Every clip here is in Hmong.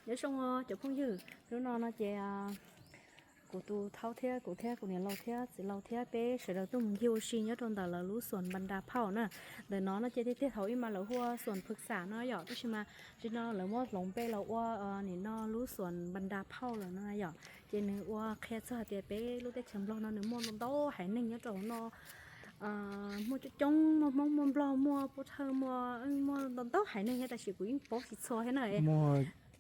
Nyob zoo cov phooj ywg, hnub no no ces kuv tus thaub thiab kuv thiab kuv niam laus thiab txiv laus thiab peb sawv daws tuaj mus ncig ua si nyob rau ntawm lawv lub xuas npas nra phauj na. Ntawm no no ces tiag tiag thaum ub mas lawv hu ua xuas phwv xam no yom, tab sis mas tam sim no lawv muab hloov npe los ua nim no lub xuas npas nra phauj lawm no yom. Ces nws ua qhia txog hais tias peb lub teb chaws Nplog no nws muaj ntau ntau haiv neeg nyob rau hauv no, muaj coob coob, muaj Hmoob, muaj Nplog, muaj Pub Thawj, muaj, muaj ntau ntau haiv neeg thiab, tab sis kuv yeej paub tsis txhua thiab na.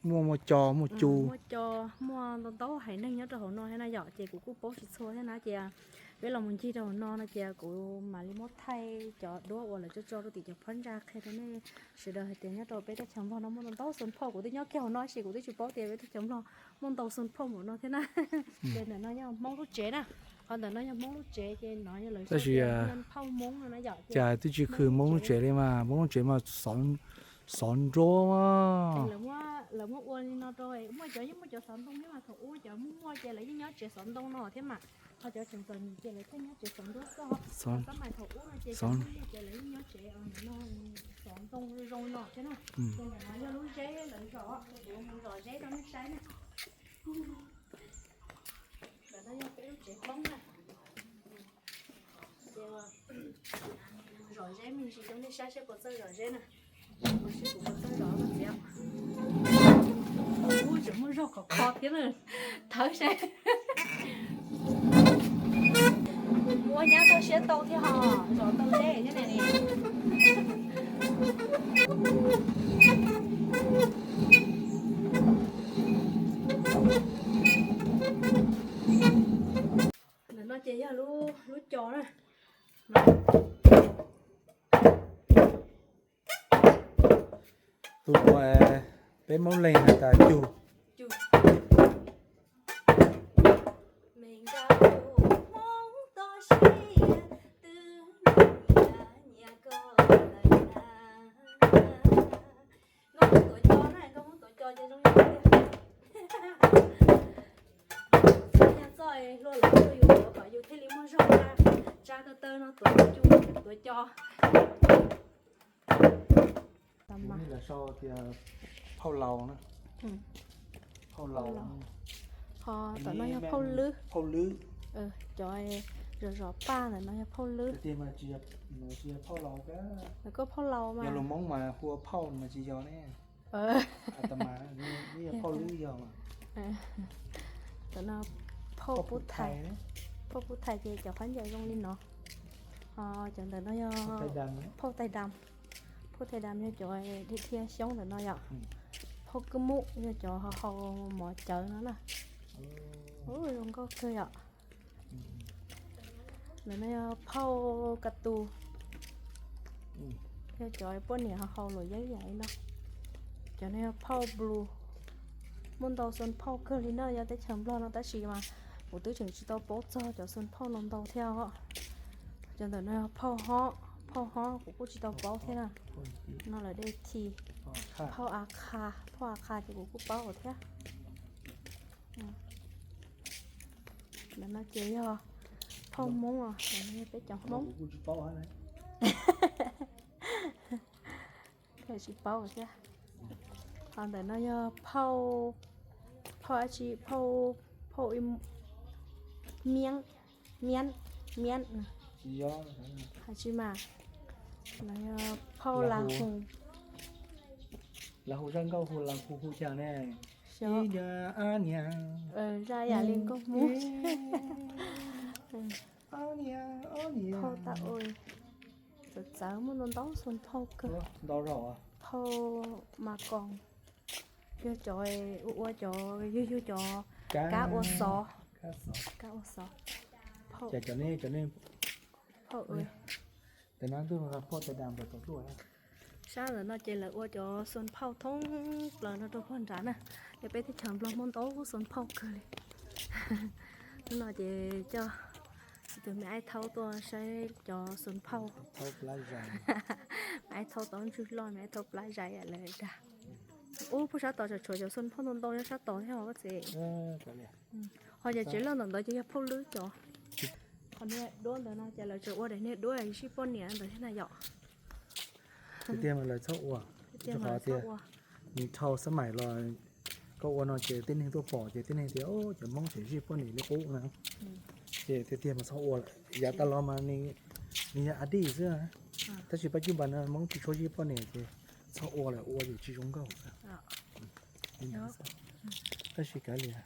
Muaj, muaj co, muaj cu, muaj co, muaj ntau ntau haiv neeg nyob rau hauv no thiab na yom, ces kuv kuj paub tsis txhua thiab na. Ces peb los mus ncig rau hauv no no ces kuv mam li muab thaij cov duab uas lawv tso tso rau tim cov phab ntsa qhia rau nej sawv daws hais tias nyob rau peb teb chaws Nplog no muaj ntau ntau xuas phauj. Kuv twb nyob kiag hauv no tab sis kuv twb tsis paub tias peb teb chaws Nplog muaj ntau xuas phauj npaum no thiab na. Ces ntawm no yog Hmoob lub tsev na, qhov ntawm no yog Hmoob lub tsev ces no yog lawv tab sis phauj Hmoob no na yom. Cas twb tsis khwv Hmoob lub tsev li mas, Hmoob lub tsev mas xov nruab. Lawv muab ua li no rau, muaj cov yeej muaj cov xov ntoo thiab mas, thaum ub cov muaj muaj ces lawv yeej nyob tsev xov ntoo no thiab mas, ho cov tseem txom nyem ces lawv thiaj nyob tsev xov nruab xwb. Xov mas thaum ub no ces cov muaj muaj ces lawv yeej nyob tsev no, xov ntoo zoo no thiab na. Ces ntawm no yog lub zeb lawv zos, kuv mus zom zeb rau nej saib na. Ntawm no yog peb lub tsev Hmoob na. Ces zom zeb me ntsis rau nej saib seb puas txawj zom zeb na. Ua si kuv puas txawj zom no txiv. Ub, tseem muaj zog khov kho thiab na. Thawv seb. Ua nyab tau siab tau thiab ho zom tau zeb thiab ne. Ntawm no ces yog lub co na. Tus uas peb Hmoob Leeg hais tias cug. Nkauj Hmoob tuav co na, Nkauj Hmoob tuav co ces zoo yog tiag. Txoj hlua lawv tuaj yus tuav kom yus thiaj li muaj zog tsa ko taw no tuav cug tuav co. Lawv sau tias phauj laus na. Phauj laus. Ho tom no yog phauj lwb. Phauj lwb. Cov zom zom paj ntawm no yog phauj lwb. Tiag mas tsis yog phauj laus, lawv kuj phauj laus mas. Yog lus Hmoob mas hu ua phauj mas tsis yog ne. Tam mas, phauj lwb yog mas. Tom no phauj pub thais, phauj pub thais ces cov khaub ncaws zoo li no. Ho cov ntawm no yog phauj tais dam. Phauj tais dam yog cov dhia dhia xyoob ntawm no yom. Phauj kwj mub yog cov hau mov cawv no na. Ub, zoo nkauj kawg yom. Ntawm no yog phauj ka tus, yog cov poj niam hau luam yeeb yam li no. Cov no yog phauj blue. Muaj ntau xuas phauj kawg li na, yog teb chaws Nplog no tab sis mas kuv twb tseem tsis tau paub txog cov xuas phauj no ntau thiab os. Cov ntawm no yog phauj hob, phauj hob kuv kuj tsis tau paub thiab na. No lawv de thi. Phauj a kha, phauj a kha ces kuv kuj paub thiab. Ntawm no ces yog phauj Hmoob os, ntawm no yog peb cov Hmoob. Peb tsis paub thiab. Ho ntawm no yog phauj, phauj dab tsi, phauj, phauj miab, miab, miab. Hais tsis mas, no yog phauj la hu. Lawv hu zaj nkauj hu la hu hu cas ne? Ib niag ab niag. Zaj yam li nkauj Hmoob. Phauj ta ui, txawv txawv muaj ntau ntau xuas phauj kawg. Phauj mas koos, yog cov ua ua cov yug yug cov kab ua xov, kab ua xov. Phauj, phauj ui. Sab ntawm no ces lawv ua cov xuas phauj thoob plaws no rau pog nrad na. Yog peb teb chaws Nplog muaj ntau xuas phauj kawg li. Hnub no ces coj tus me aib thaub tuaj saib cov xuas phauj. Me aib thaub tau ntswg loj, me aib thaub plab zais lawm dag. Ub, puag sab tod tsam tshuav cov xuas phauj ntau ntau nyob sab tod thiab os koj txiv. Ho cov tsev loj ntawm ntawd ces yog phauj lwb cov. Qhov niag duab ntawd no ces lawv tseem ua daim niag duab sib poj niam ntawd thiab na yom. Tiag tiag mas lawv txhob ua, rau qhov tias nws dhau xab maim los Koj ua no ces tib neeg tuaj pom ces tib neeg tias cov Hmoob tseem zij poj niam li qub na. Ces tiag tiag mas txhob ua lawm, yav tas los mas nws yog a dij xwb. Tab sis Paj Cuj Npas no Hmoob tsis tshua zij poj niam ces txhob ua lawm, ua ces tsis zoo nkauj. Tab sis kav liam.